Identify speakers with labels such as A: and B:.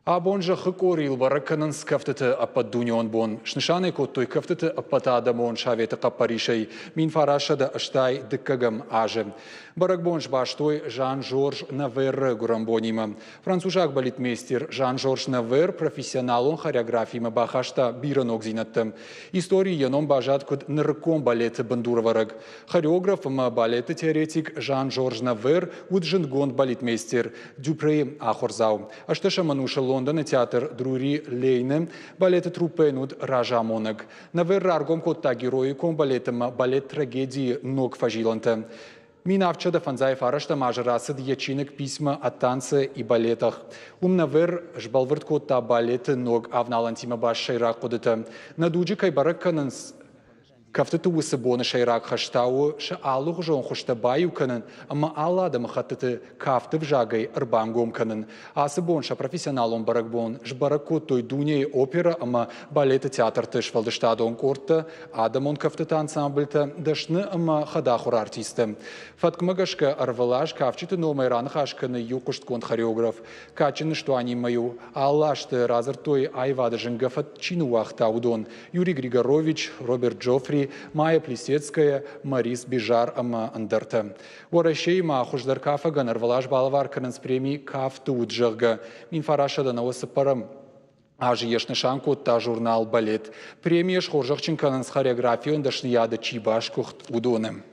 A: Абон зӕххы къорийыл бӕрӕг кӕнынц кӕфтыты ӕппӕтдунеон бон. Снысан ӕй кодтой кӕфтыты ӕппӕтадӕмон советы хъӕппӕрисӕй 1982 азы. Бӕрӕгбон сбастой Жан-Жорж Наверры гуырӕнбонимӕ. Французаг балетмейстер Жан-Жорж Навер профессионалон хореографимӕ бахаста бирӕ ногдзинӕдтӕ. Историйы йӕ ном баззад куыд нырыккон балеты бындурӕвӕрӕг. Хореограф ӕмӕ балеты теоретик Жан-Жорж Навер уыд зындгонд балетмейстер Дюпрейы ахуырдзау. Ӕстӕсӕм ӕнусы Лондоны театр Друри Лейны балеты труппӕйӕн уыд разамонӕг. Навер раргом кодта героикон балет ӕмӕ балет-трагедийы ног фӕзилӕнтӕ. 1759 азы рацыд йӕ чиныг «Письма о танце и балетах». Уым Навер сбӕлвырд кодта балеты ног авналӕнтимӕ баст сӕйраг хъуыдытӕ. Нӕ дуджы кӕй бӕрӕг кӕнынц, Кӕфтыты уыцы боны сӕйраг хӕс та у сӕ алыгъуызон хуызтӕ баиу кӕнын ӕмӕ алы адӕмыхӕттыты кафты взагӕй ӕрбангом кӕнын. Ацы бон сӕ профессионалон бӕрӕгбон сбӕрӕг кодтой дунейы оперӕ ӕмӕ балеты театрты сфӕлдыстадон къордтӕ, адӕмон кӕфтыты ансамбльтӕ, дӕсны ӕмӕ хӕдахуыр артисттӕ. Фӕткмӕ гӕсгӕ ӕрвылаз кафджыты номӕй раныхас кӕны иу хъуыстгонд хореограф. Кадджын ныстуанимӕ-иу алы азты радзырдтой аивады зынгӕ фӕд чи ныууагъта, уыдон. Юрий Григорович, Роберт Джоффри, Майя Плисецкая, Морис Бежар ӕмӕ ӕндӕртӕ. Уӕрӕсейы ма хуыздӕр кафӕгӕн ӕрвылаз балӕвар кӕнынц преми «Кафты уд», зӕгъгӕ. 1994 азы йӕ снысан кодта журнал «Балет». Премийӕ схорзӕхджын кӕнынц хореографион дӕсныйады чи басгуыхт, уыдоны.